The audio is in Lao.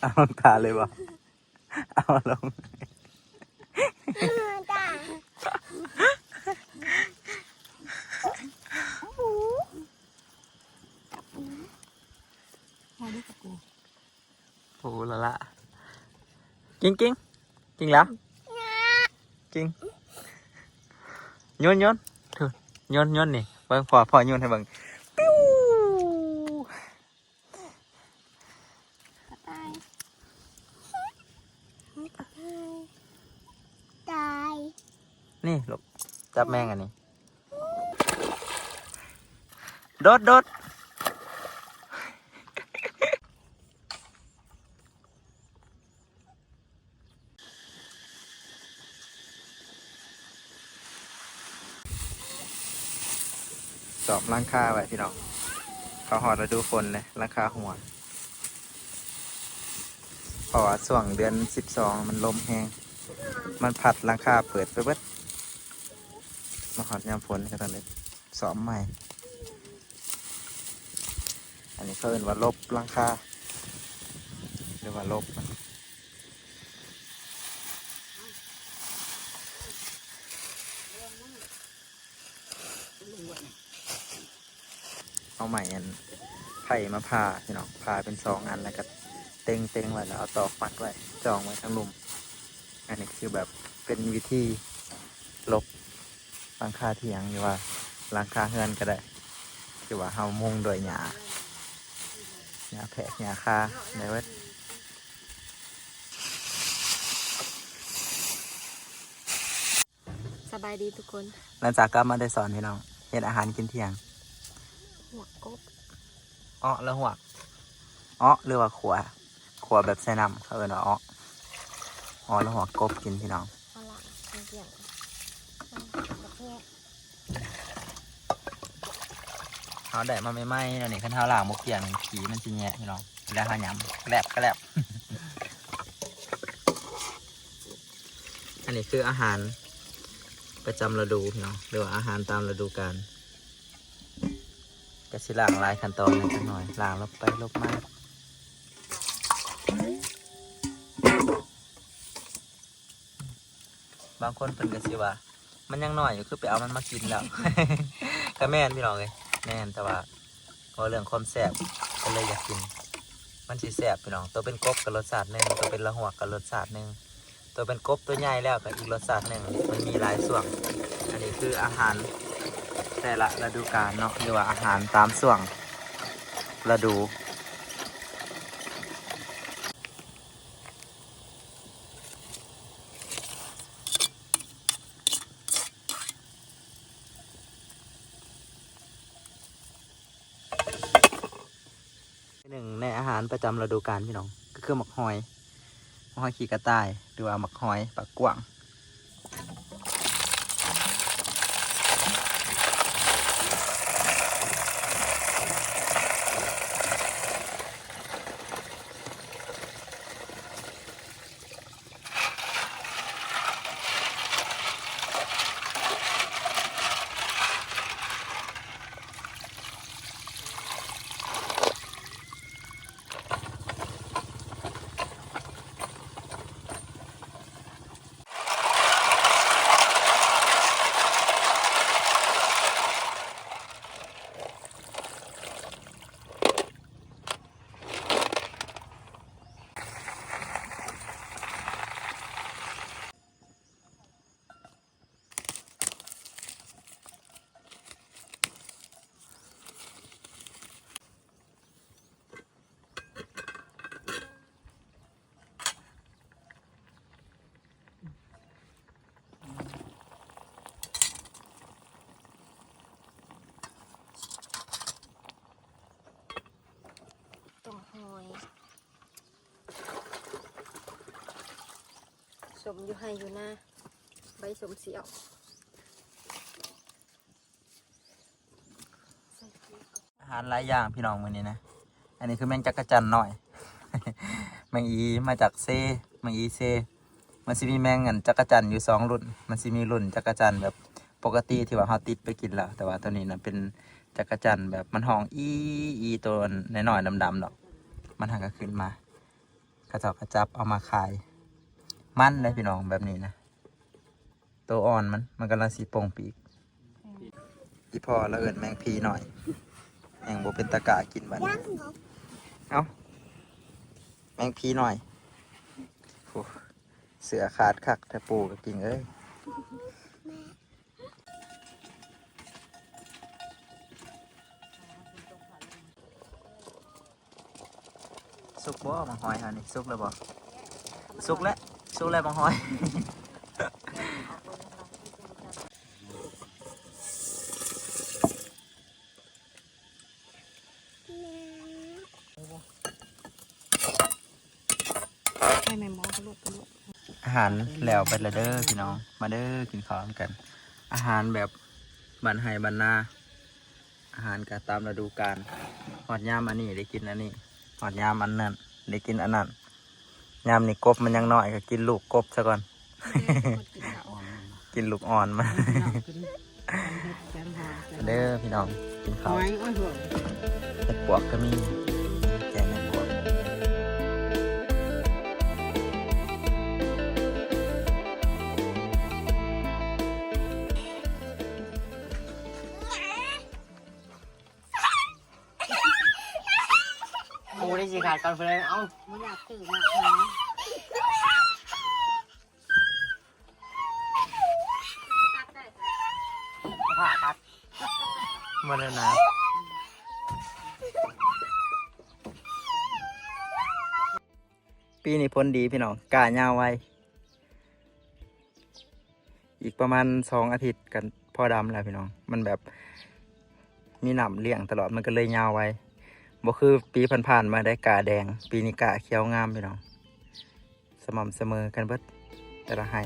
ເອົາລົງຕາເລີຍບໍ່? ເອົາລົງ ໂອ້ລະລະ ກິງ ກິງ ກິງລະ ກິງ ໂຍນ ໂຍນ ໂຍນ ໂຍນນີ້ ເບິ່ງ ພໍ່ ພໍ່ໂຍນໃຫ້ເບິ່ງ ປິວ ກະຕ່າຍ ກະຕ່າຍ ນີ້ລູກ ຈັບແມງອັນນີ້ ໂດດ ໂດດ. ຊອມຫຼັງຄາໄວ້ພີ່ນ້ອງ ເຂົ້າຮອດລະດູຝົນເລີຍ ຫຼັງຄາຮົ່ວ ເພາະວ່າຊ່ວງເດືອນສິບສອງມັນລົມແຮງ ມັນພັດຫຼັງຄາເປີດໄປເບິດ ມາຮອດຍາມຝົນກໍຕ້ອງໄດ້ຊອມໃໝ່ ອັນນີ້ເຂົາເອີ້ນວ່າລົບຫຼັງຄາ ຫຼືວ່າລົບ ເອົາໄມ້ອັນໄຜ່ມາຜ່າພີ່ນ້ອງ ຜ່າເປັນສອງອັນ ແລ້ວກໍເຕັງໆໄວ້ ແລ້ວເອົາຕອກມັດໄວ້ ຈອງໄວ້ທາງລຸ່ມ. ອັນນີ້ຄືແບບເປັນວິທີລົບຫຼັງຄາຖຽງ ຫຼືວ່າຫຼັງຄາເຮືອນກໍໄດ້ ຄືວ່າເຮົາມຸງດ້ວຍຫຍ້າ ຫຍ້າແພກ ຫຍ້າຄາ ໄດ້ເບິດ. ສະບາຍດີທຸກຄົນ ຫຼັງຈາກກັບມາແຕ່ສອນພີ່ນ້ອງ ເຮັດອາຫານກິນທ່ຽງ ຫວກກົບ ເອາະ ແລະ ຫວກ ເອາະ ຫຼືວ່າຂົ້ວ ຂົ້ວແບບໃສ່ນ້ຳ ເຂົາເອີ້ນວ່າເອາະ ເອາະ ແລະ ຫວກກົບກິນພີ່ນ້ອງ ເອົາລະ ກິນທ່ຽງ ເຮົາໄດ້ມາໃໝ່ໆແນວນີ້ ຄັນເຮົາລ້າງບໍ່ກ້ຽງ ຂີ້ມັນຊິແຍະພີ່ນ້ອງ ເວລາເຮົາຫຍ້ຳ ແລບກະແລບ. ອັນນີ້ຄືອາຫານປະຈຳລະດູເນາະ ຫຼືວ່າອາຫານຕາມລະດູການ ກະຊິລ້າງຫຼາຍຂັ້ນຕອນແດ່ຈັກໜ້ອຍ ລ້າງລົບໄປລົບມາ. ບາງຄົນເພິ່ນກໍຊິວ່າ ມັນຍັງນ້ອຍຢູ່ ຄືໄປເອົາມັນມາກິນແລ້ວ ກໍແມ່ນພີ່ນ້ອງເອີຍ ແມ່ນ ແຕ່ວ່າ ເວົ້າເລື່ອງຄວາມແຊບ ກໍເລີຍຢາກກິນ ມັນຊິແຊບພີ່ນ້ອງ ໂຕເປັນກົບກໍລົດຊາດໜຶ່ງ ໂຕເປັນລະຫວກກໍລົດຊາດໜຶ່ງ ໂຕເປັນກົບໂຕໃຫຍ່ແລ້ວກໍອີກລົດຊາດໜຶ່ງ ມັນມີຫຼາຍຊ່ວງ. ອັນນີ້ຄືອາຫານແຕ່ລະລະດູການເນາະ ຫຼືວ່າອາຫານຕາມຊ່ວງລະດູ. ໜຶ່ງໃນອາຫານປະຈຳລະດູການພີ່ນ້ອງ ກໍຄືໝາກຫອຍ ໝາກຫອຍຂີ້ກະຕ່າຍ ຫຼືວ່າໝາກຫອຍປາກກວ້າງ. ຕົ້ນຫອຍ ສົ້ມຢູ່ໄຮ່ຢູ່ນາ ໃບສົ້ມສຽວ. ອາຫານຫຼາຍຢ່າງພີ່ນ້ອງມື້ນີ້ນະ ອັນນີ້ຄືແມງຈັກກະຈັນນ້ອຍ ແມງອີມາຈາກເຊ ແມງອີເຊ ມັນຊິມີແມງອັນຈັກກະຈັນຢູ່ສອງລຸ້ນ ມັນຊິມີລຸ້ນຈັກກະຈັນແບບປົກກະຕິທີ່ວ່າເຮົາຕິດໄປກິນແລ້ວ ແຕ່ວ່າໂຕນີ້ນະເປັນຈັກກະຈັນແບບມັນຮ້ອງອີ ອີ ໂຕນ້ອຍໆດຳໆດອກ ມັນຫາກະຂຶ້ນມາ. ເຂົາເຈົ້າກໍຈັບເອົາມາຂາຍ ມັນເດ້ພີ່ນ້ອງ ແບບນີ້ນະ ໂຕອ່ອນມັນ ມັນກຳລັງຊິໂປ່ງປີກ. ອີ່ພໍ່ລາວເອີ້ນແມງຜີນ້ອຍ ແຮ່ງບໍ່ເປັນຕາກ້າກິນບັດນີ້. ເອົ້າ ແມງຜີນ້ອຍ ໂອ້ ເສື້ອຂາດຄັກແທ້ປູກະກິງເອີຍ. ສຸກບໍ່ ໝາກຫອຍເຮົານີ້? ສຸກແລ້ວບໍ່? ສຸກແລ້ວ ສຸກແລ້ວໝາກຫອຍ. ໃຫ້ແມ່ໝໍກະລວກກະລວກ. ອາຫານແລ້ວເບິດແລ້ວເດີພີ່ນ້ອງ ມາເດີກິນເຂົ້ານຳກັນ. ອາຫານແບບບ້ານໄຮ່ບ້ານນາ ອາຫານກະຕາມລະດູການ ຮອດຍາມອັນນີ້ໄດ້ກິນອັນນີ້ ຮອດຍາມອັນນັ້ນໄດ້ກິນອັນນັ້ນ. ຍາມນີ້ກົບມັນຍັງນ້ອຍ ກໍກິນລູກກົບຊະກ່ອນ ກິນລູກອ່ອນມັນ. ເດີພີ່ນ້ອງ ກິນເຂົ້າ ເຫັດປວກກໍມີ ແກງເຫັດປວກ. ໂອ້ ໄດ້ຊິຂາດກ່ອນເພິ່ນເລີຍ. ເອົ້າ ບໍ່ຢາກຖືມາກຫາ ຜ່າຕັດ ບໍ່ໄດ້ນະ. ປີນີ້ຜົນດີພີ່ນ້ອງ ກ້າຍາວໄວ. ອີກປະມານສອງອາທິດກໍພໍດຳແລ້ວພີ່ນ້ອງ ມັນແບບມີນ້ຳລ້ຽງຕະຫຼອດ ມັນກໍເລີຍຍາວໄວ ບໍ່ຄືປີຜ່ານໆມາໄດ້ ກ້າແດງ. ປີນີ້ກ້າຂຽວງາມພີ່ນ້ອງ ສະໝໍ່າສະເໝີກັນເບິດແຕ່ລະໄຮ່.